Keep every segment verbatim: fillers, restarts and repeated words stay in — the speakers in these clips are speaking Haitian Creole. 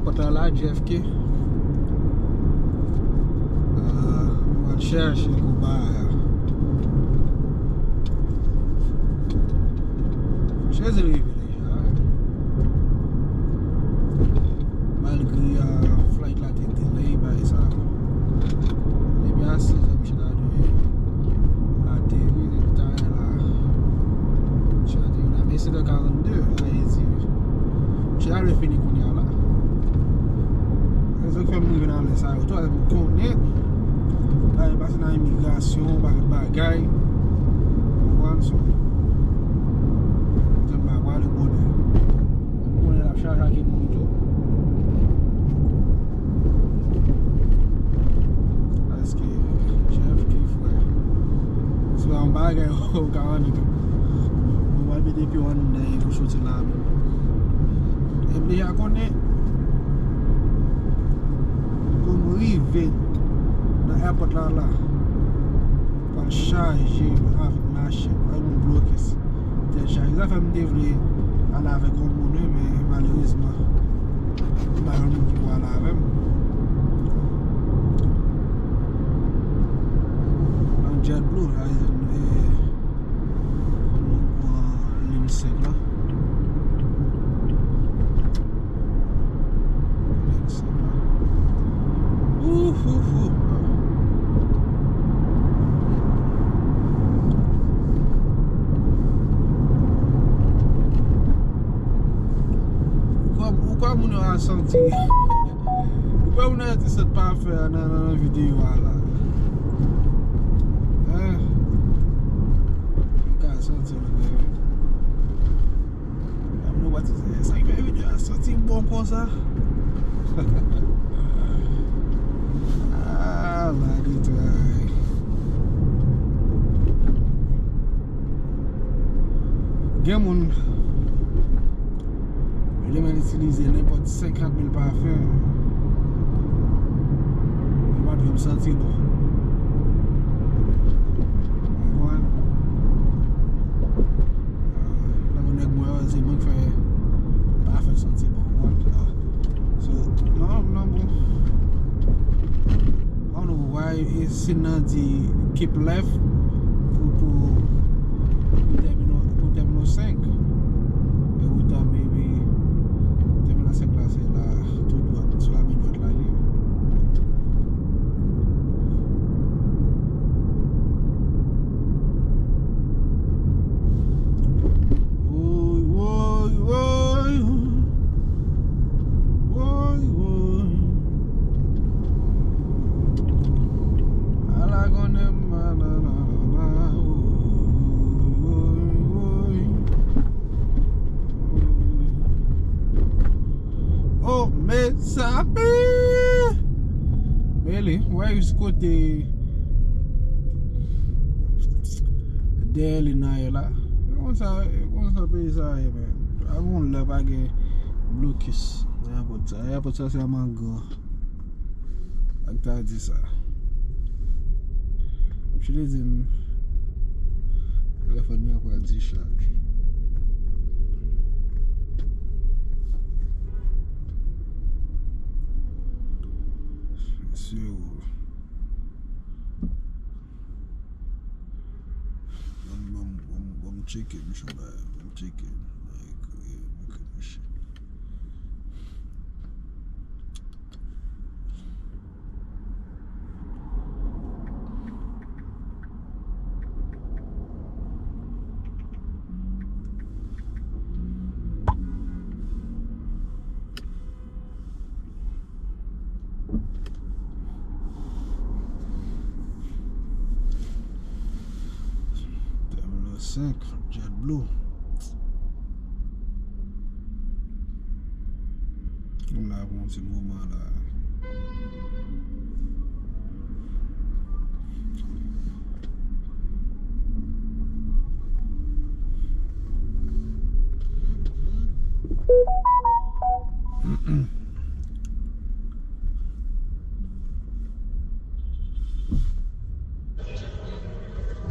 Pòt la la, J F K. Ah, mwen al chèche konpa a. Chèze rive deja. Malgre, ah, flight la te delay, bagay sa. Depi a sèz è, misye ta dwe ateri, talè la. Misye ateri la. Men sèt è karannde, Ayiti. Misye ta dwe fini kounye a la. Rezon k fè m rive nan lè sa yo tou, m konnen bagay pase nan imigrasyon, bagay, bagay. Ou konprann? So, m pa prale bonè. M konnen l ap chaje ak moun tou. Paske J F K, frè, se pa yon bagay ou ka annik. Ou pral mete pye w anndan e pou soti la menm. E m deja konnen, pou m rive nan airport la, la, pral chaje avèk machin, pral yon blokis. Tèt chaje. Sa fè m te vle ale avèk yon moun, wi, men malerezman, m pa jwenn moun ki pou ale avè m. Nan JetBlue, sa vle di, eh, fò nou pran liy senk la. Liy senk la. Ouf, ouf, ouf. Ou kwè, ou kwè moun yo a santi? Ou kwè moun yo a santi sèt pafè a nan, nan, nan videyo a la? Hein? Ou ka santi l, frè. Moun yo pati se sa ki fè videyo a santi bon konsa. Ah, la detray. Gen moun, yo te mèt itilize nenpòt senkant mil pafen, yo pa t janm santi bon. Ou konprann? Ah, tankou nèg mwen yo, se mwen k fè pafen santi bon, ou konprann? Ah. So, non, non, bon. I don't know why, e, si nan di keep left pou, pou, pou tèmino, pou tèmino senk. E poutan, maybe, tèmino senk la, se la, tou dwat, sou lamen dwat la, li ye. Woy, woy, woy. Woy, woy. Ala konnen m, nananana, woy, woy, woy. Oh, men sa, eh! Men li, wè jis kote dèyè li nan ye la. E konsa, e konsa peyi sa ye, men. Pa gen lè pa gen blokis nan airport sa. Airport sa sèlman gran. Ak ta di sa. Misye te di m, telefòn nan pral dichaj. Sure. Ban m, ban m, ban m, ban m tcheke, misye, ban m tcheke. Mwen ekri, mwen ekri misye. Tèmino senk, JetBlue. M la pou yon ti moman la.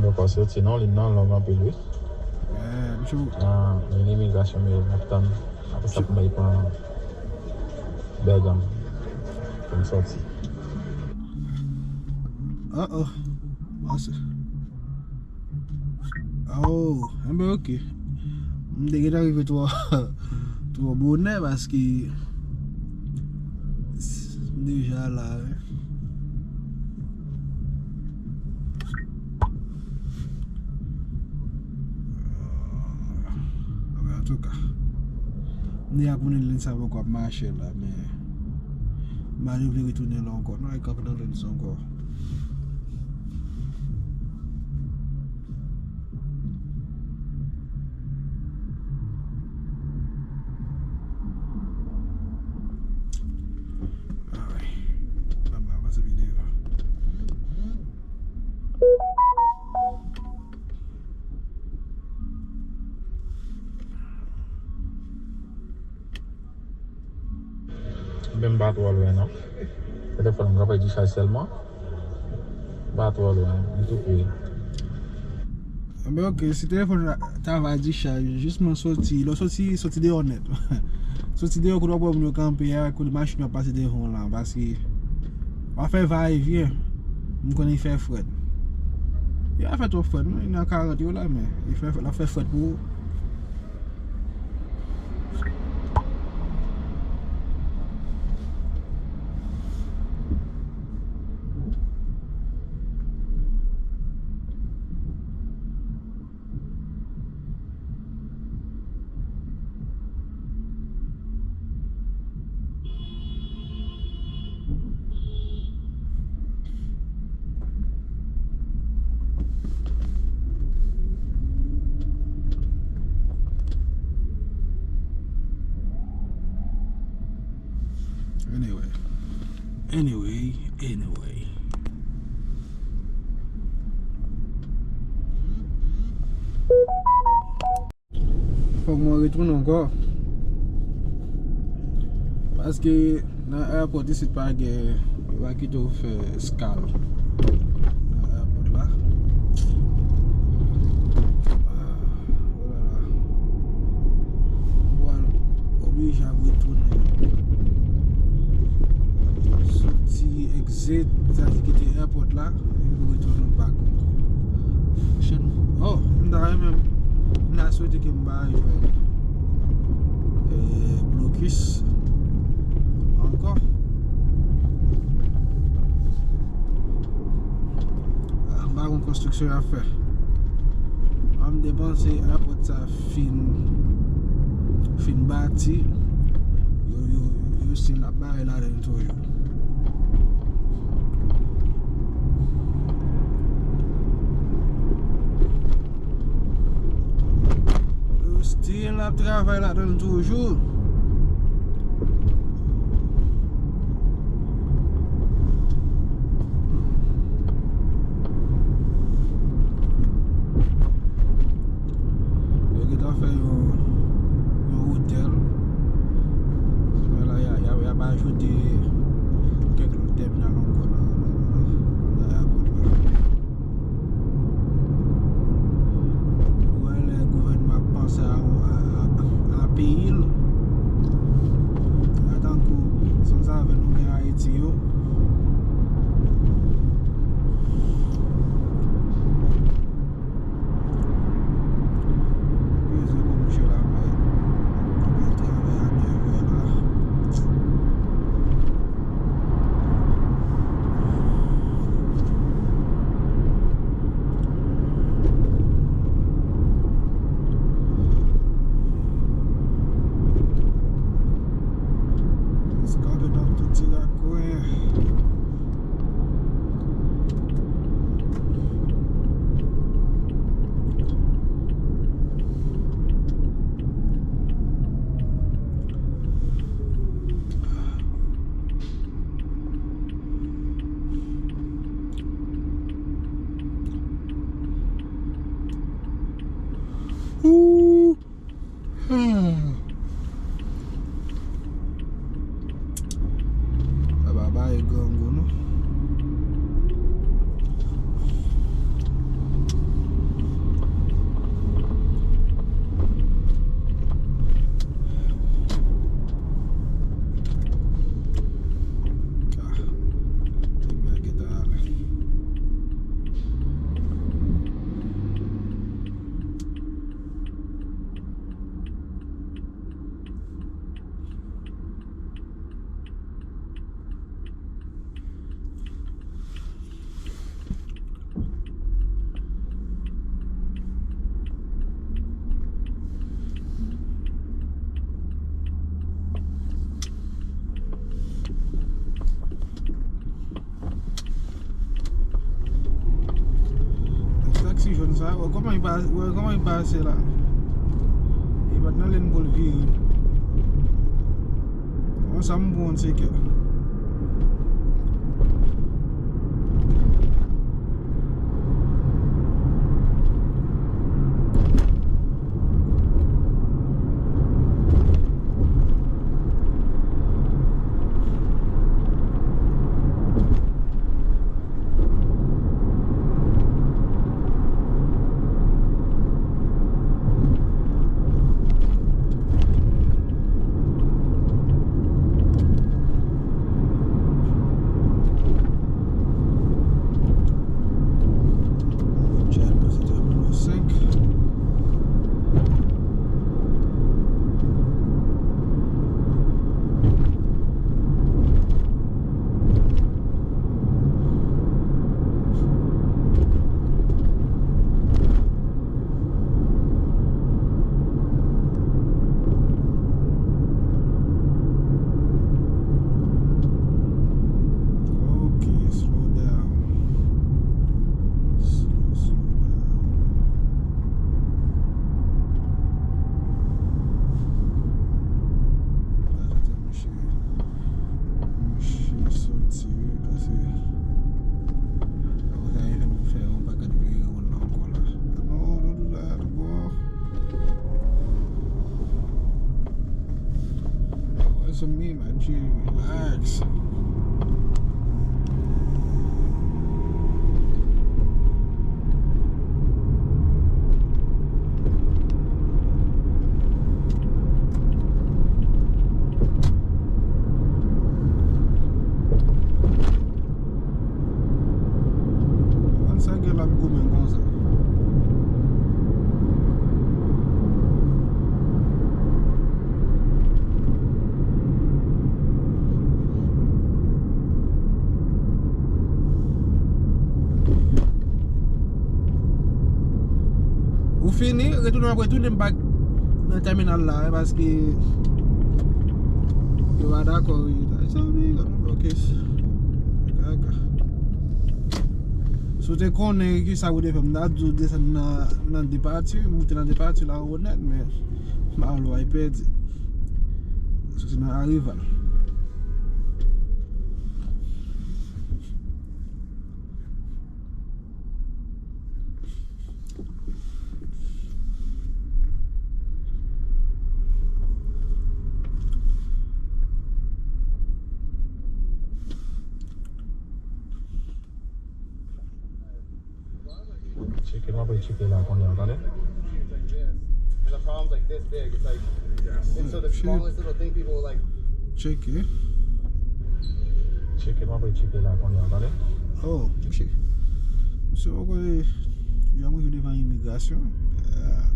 Donk, w soti non, liy nan long anpil, wi. Eh, misye. Ah, men imigrasyon, men n ap tann. Apre sa, pou bay pran. Bègam pou m sòti. Oh, oh. Bon, se. Oh, enben, oke. M te gentan rive twò, twò bonè paske m deja la, wi. Anben, antouka, m deja konnen lè sa poko ap mache la, men m pa vle retounen la ankò. Non, e kanpe nan lens ankò. Anmwey. Ban m avanse videyo a. Men m pa twò lwen, non. Telefòn m ka fè dichaj sèlman. M pa twò lwen, m tou pre. Enben, oke, si telefòn la ta va dichaj, jis mwen soti, lè w soti, soti deyò nèt. Soti deyò kote w ap wè moun yo kanpe a, kote machin yo ap pase devan w lan, paske w ap fè va e vyen. M konnen l fè frèt. Li pa fè twòp frèt, non, li nan karant yo la, men li fè, l ap fè frèt pou ou. Anyway. Anyway, anyway. Fòk mwen retounen ankò. Paske nan airport isit pa gen, yo pa kite w fè eskal nan airport la. Ah, oh là là. Mwen oblije ap retounen. Soti exit, sa se kite airport la. Epi pou retounen back ankò. Chen, oh, m ta renmen, m ta swete ke m pa jwenn, eh, blokis ankò. Ah, m pa konn konstriksyon y ap fè. An m te panse airport sa fin, fin bati. Yo, yo, yo still ap bare ladan l toujou. Yo still ap travay ladan l toujou. Yo gentan fè yon, yon otèl. Men la, y a, y a, y ap ajoute kèk lòt tèminal ankò nan, nan, nan, nan airport la. Ou wè lè gouvènman ap panse a, a, a, a peyi l, Sa, wè kòman li pa, wè kòman li pase la. Li pa t nan lane pou l vire. Bon, sa m pran se ke. Ok, slow down. Slow, slow down. Misye, misye soti wi, paske apre sa, li fè m fè yon pakèt vire wonn ankò la. Non, don't do that, bro. What's a meme? I just relax. Konn sa gen l ap goumen konsa. Ou fini, retounen, w ap retounen, m pa nan tèminal la, paske yo pa dakò, wi. Sa vle di, gade yon blokis. Kaka. Si w te konnen ki sa pou te fè, m ta di w desann nan, nan de pati, moute nan de pati la, onèt, men m pa vle w al pèdi. Soti nan Arival. Tcheke, m ap retcheke la kounye a, tande. And the problem's like this big. It's like, and so the smallest little thing people will like. Tcheke. Tcheke, m ap retcheke la kounye a, tande. Oh, misye. Misye poko janm rive devan imigrasyon. Yeah.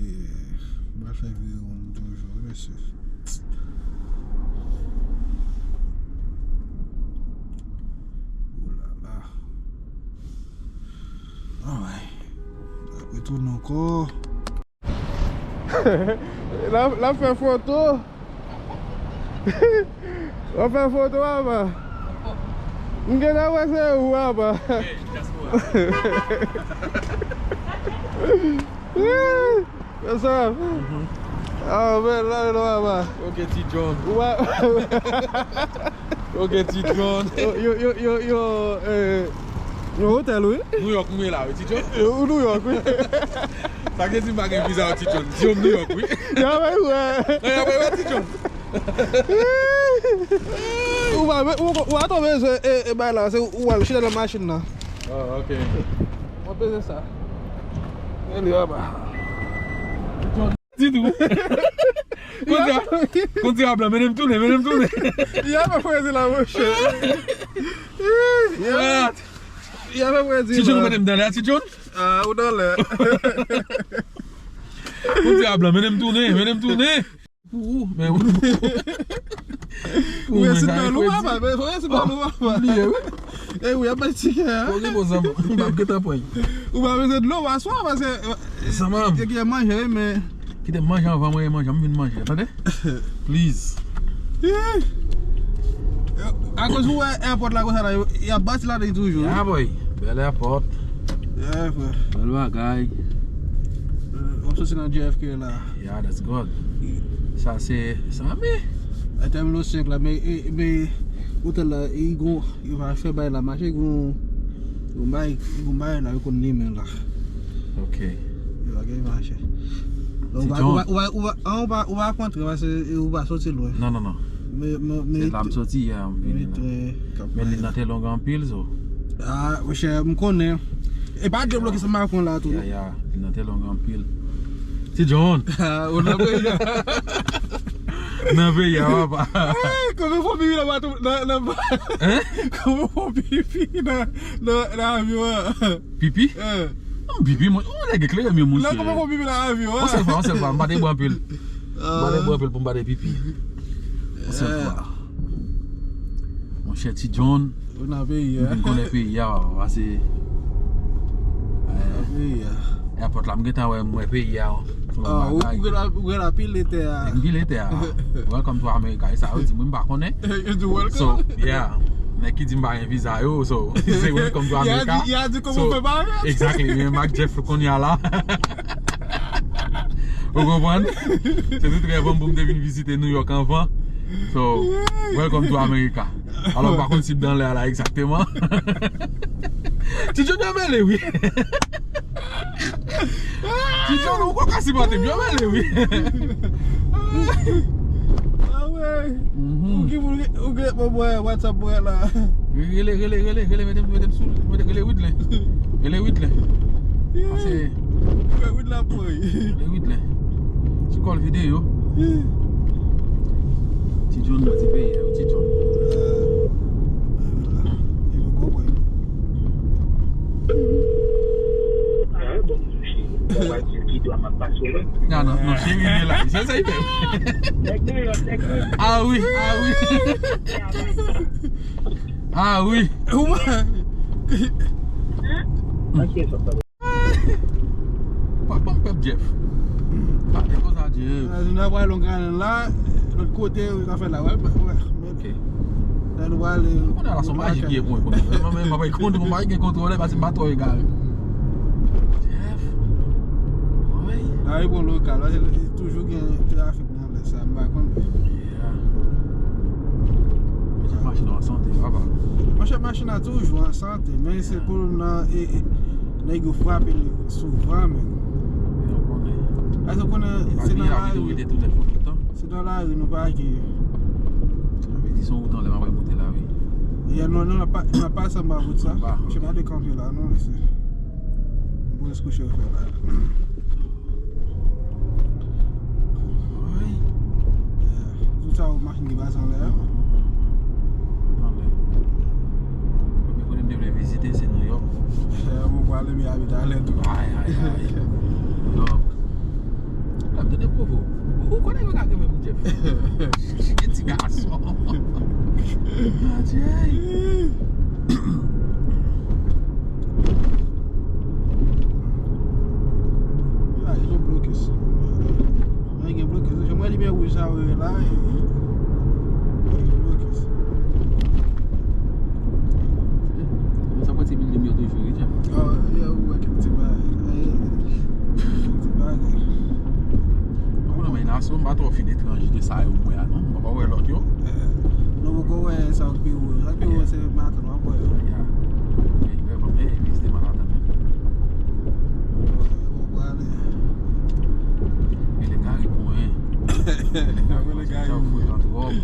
Eh, m pral fè vire wonn toujou, wi, mesye. Oulala. Alright. N ap retounen ankò. L ap, l ap fè foto. W ap fè foto, papa. M gentan wè se ou, papa. What's up? Ah, men, la, la, papa. Ok, Ti John. Ou pa... Ok, Ti John. Yo, yo, yo, yo, yo, eh, yon otèl, wi. New York, m ye la, wi, Ti John. Ou New York, wi. Sa vle di m pa gen viza, Ti John. Ti John, New York, wi. Y ap wè. Y ap wè, Ti John. Ou pa, ou, ou pa bezwen, e, e, bay la, se ou al chita nan machin nan. Oh, ok. Ou bezwen sa. Anyway, papa. Ditou. Konn sa, konn sa, blan, mennen m tounen, mennen m tounen. Y ap freze la, monchè. Y ap, y ap freze la. Ti John, ou mennen m dan lè a, Ti John? Ah, ou dan lè. Konn sa, blan, mennen m tounen, mennen m tounen. Pou ou, men ou. Ou resi nan lou, papa, men ou resi nan lou, papa. Bliye, wi. E wi, ap bay tikè, a. Ou gen bon zanmi, m ap gentan pran. Ou pa bezwen dlo, aswè, paske, e, sa m ap gen manje, wi, men Kite m manje anvan mwen manje, m vin manje, tande? Please. Akoz ou wè airport la konsa la, y ap bati ladan toujou. Yeah, boy. Bèl airport. Yeah, frè. Bèl bagay. W ap soti nan J F K la. Yeah, that's good. Sa se, sa, men. Terminal senk la, men, men, otèl la, li gon, yo va fè bay la mache, gon, gon bay, gon bay la, yo konn limen la. Ok. Yo va gen mache. Ou va, ou va, ou va, ou va, ou va, ou va kontre, paske ou va soti lwen. Non, non, non. Men, men, men, se la m soti yè, m vini la. Men li nan te long anpil, so. Ah, monchè, m konnen. E pa debloke sa m pa konn la tou. Ya, ya, li nan te long anpil. Ti John. Ah, ou nan peyi a. Nan peyi a, papa. Eh, kòman fò pipi nan bato, nan, nan, hein? Kòman fò pipi nan, nan, nan avyon an? Pipi? Eh. Non, pipi, mwen, ou nèg eklere, men, monchè. Non, kòman fò pipi nan avyon an? On sèl fwa, on sèl fwa, m pa te bwè anpil. M pa te bwè anpil pou m pa te pipi. On sèl fwa. Monchè, Ti John. Ou nan peyi a. M vin konnen peyi a, pase. Nan peyi a. Airport la, m gentan wè, m wè peyi a. Ah, ou, ou gen la, ou gen la pile tè a. M pile tè a. Welcome to America. E sa yo di, mwen m pa konnen. Yo di welcome. So, yeah. Nèg ki di m pa gen viza yo, so, se welcome to America. Ya di, ya di kòman fè bagay. Exactly. Men m ak Jeff kounye a la. Ou konprann? Se tout rèv an pou m te vin vizite New York anvan. So, welcome to America. Alò, m pa konn si m nan lè a la egzakteman. Ti John, yo mele, wi. Ti John, ou pa ka sipòte m, yo mele, wi. Ah, wè. Mhm. Ou ki pou, ou ki pou mwen WhatsApp mwen la. Rele, rele, rele, rele, mete m, mete m sou, mete, rele Widley. Rele Widley. Pase. Wè, Widley ap pran. Rele Widley. Ti kòl videyo. Ti John nan ti peyi a, wi, Ti John. Non, non, non, cheri, li la. Se sa, li fè. Ah wi, ah wi. Ah wi. Ou pa ban m pèp, Jeff. Pa de konsa, Jeff. Nan pral Long Island la, lòt kote, yo ka fè la, wè, wè. Ok. Lè nou prale. Ou konnen la, se yon maji ki ye pou mwen, konnen. Mwen, mwen, mwen, mwen, mwen, mwen gen kontwòlè, paske m pa twò egare. Jeff. Woy. La, e bon lokal, paske toujou gen trafik nan lè sa, m pa konn. Yeah. Monchè, machin nan an sante, papa. Monchè, machin nan toujou an sante, men se pwoblèm nan, e, e, nèg yo frape li souvan, men. Men ou konnen. Paske ou konnen, se nan lari. Se nan lari nou pake. Sa vle di se yon wout anlè m ap monte la, wi. Yeah, non, non, n ap pa, n ap pase anba wout sa. Monchè, pa dekanpe la, non, mesye. Bon, se kouche yo fè la. Wi. Yeah. Tout sa, machin ki pase anlè a. Tout anlè. Premye kote m te vle vizite, se New York. Yeah, mwen prale Miami talè tou. Ay, ay, ay. New York. L ap tande pwopo. Ou konnen yo ka kenbe m, Jeff. Ti gason. Adye. Ay, yo blokis. Mwen gen blokis. Mwen limyè wouj sa yo la, e, e blokis. Kòman sa pran ti bilding yo toujou, wi, Jeff? Oh, yeah, ou wè kèk ti bagay. Kèk ti bagay. Mwen konnen men aso, m pa twò fin etranje de sa yo m wè a, non. M pa wè lòt yo. Eh, nou poko wè sa k pi wo. Sa k pi wo, yeah, se Manhattan w ap wè yo. Yeah. Wi, vrèman, men vizite Manhattan, men. Ou prale. Rele Gary pou mwen. Rele Gary. Sa ou fou jan twòp.